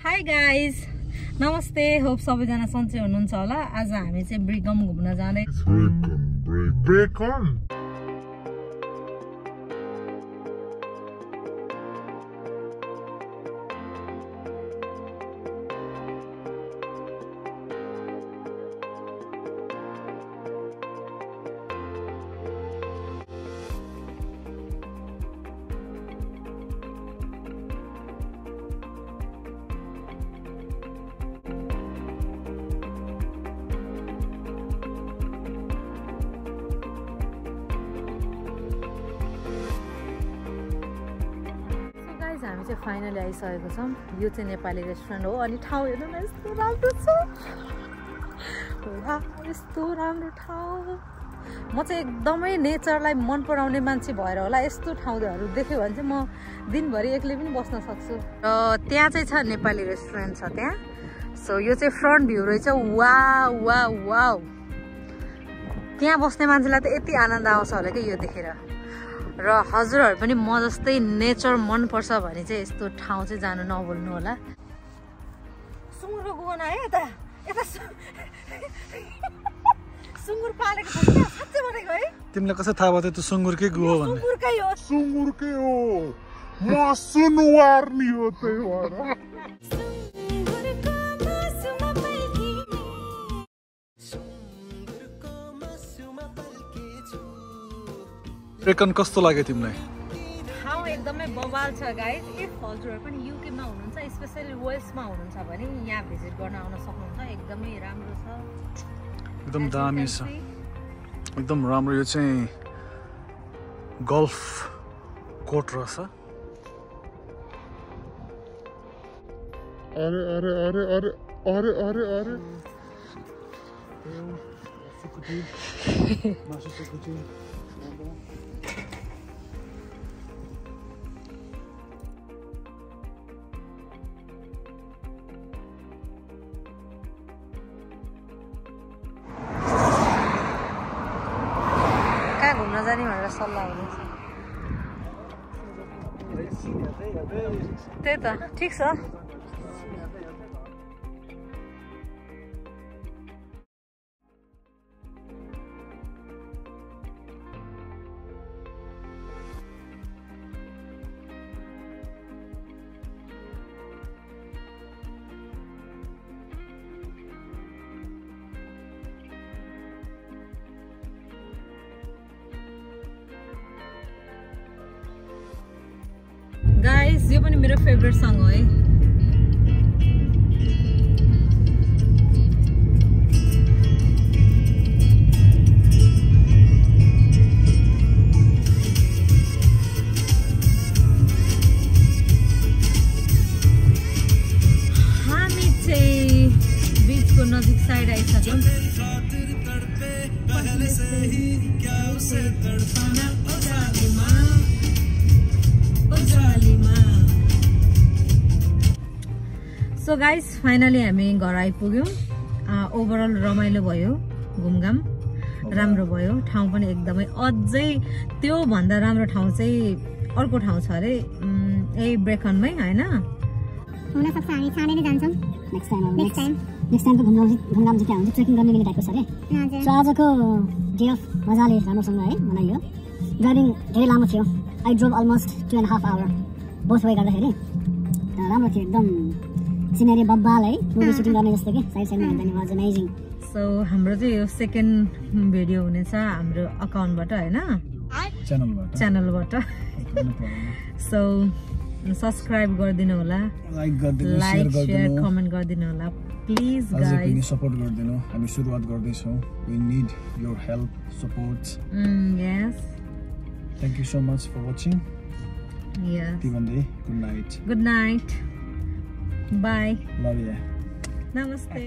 Hi guys नमस्ते hope सबैजना सन्चै हुनुहुन्छ होला। आज हामी चाहिँ ब्रिकम घुम्न जाँदै हामी चाहिँ फाइनली आइसकेको छौँ। यो चाहिँ नेपाली रेस्टुरेन्ट हो। अनि ठाउँ हेर्नु न यस्तो राम्रो छ, यस्तो राम्रो ठाउँ। म चाहिँ एकदमै नेचरलाई मन पराउने मान्छे भएर होला यस्तो ठाउँहरू देख्यो भने चाहिँ म दिनभरि एक्लै पनि बस्न सक्छु। र त्यहाँ चाहिँ छ नेपाली रेस्टुरेन्ट छ त्यहाँ। सो यो चाहिँ फ्रन्ट भ्यू रहेछ। वाउ वाउ वाउ, त्यहाँ बस्ने मान्छेलाई त यति आनन्द आउँछ होला कि यो देखेर। र हजुरहरू पनि म जस्तै नेचर मनपर्छ भने चाहिँ यस्तो ठाउँ चाहिँ जानु नभुल्नु होला। सुँगुरको गुहना है यता यता सुँगुर पालेको छ क्या, साँच्चै भनेको है। तिमीलाई कसरी थाहा भयो त्यो सुँगुरकै गुहो भन्ने? सुँगुरकै हो, सुँगुरकै हो। म सुनवार नि हो त्यही भएर। ब्रेकन कस्तो लाग्यो तिमीलाई? ठाउँ एकदमै बवाल छ गाइज। इफ हजुरहरू पनि युकेमा हुनुहुन्छ, स्पेसली वेल्समा हुनुहुन्छ भने यहाँ भिजिट गर्न आउन सक्नुहुन्छ। एकदमै राम्रो छ, एकदम दामी छ, एकदम राम्रो। यो चाहिँ गल्फ कोर्ट रहेछ। अरे अरे अरे अरे अरे अरे अरे कहाँ घुम्न जाने भनेर सल्लाह हुँदैछ। त्यही त ठिक छ। गाइस यो पनि मेरो फेभरेट सङ हो है। हामी चाहिँ बीचको नजिक साइड आइसक्यौँ। सो गाइस फाइनली हामी घर आइपुग्यौँ। ओभरअल रमाइलो भयो, घुमघाम राम्रो भयो। ठाउँ पनि एकदमै अझै त्यो भन्दा राम्रो ठाउँ चाहिँ अर्को ठाउँ छ अरे यही ब्रेकनमै होइन। हुनसक्छ हामी चाँडै नै जान्छौँ नेक्स्ट टाइमको घुमघाम चाहिँ क्या हुन्छ, ट्रेकिङ गर्ने मिली टाइपको छ अरे। सो आजको डे अफ मजाले राम्रोसँग है मनाइयो। ड्राइभिङ धेरै लामो थियो। I drove almost 2.5 hour both way गर्दाखेरि। राम्रो थियो एकदम। सिनेरी बब्बाल है, मुभी सुटिङ गर्ने जस्तो कि साइड साइडमा हेर्दा नि वाज अमेजिङ। सो हाम्रो चाहिँ यो सेकेन्ड भिडियो हुनेछ हाम्रो अकाउन्टबाट होइन, च्यानलबाट। सो सब्सक्राइब गरिदिनु होला, लाइक सेयर कमेन्ट गरिदिनु होला प्लिज गाइस। सपोर्ट गरिदिनु, हामी सुरुवात गर्दैछौँ। We need your help support. Yes, thank you so much for watching. Yes, good night. Good night, bye, love you, नमस्ते।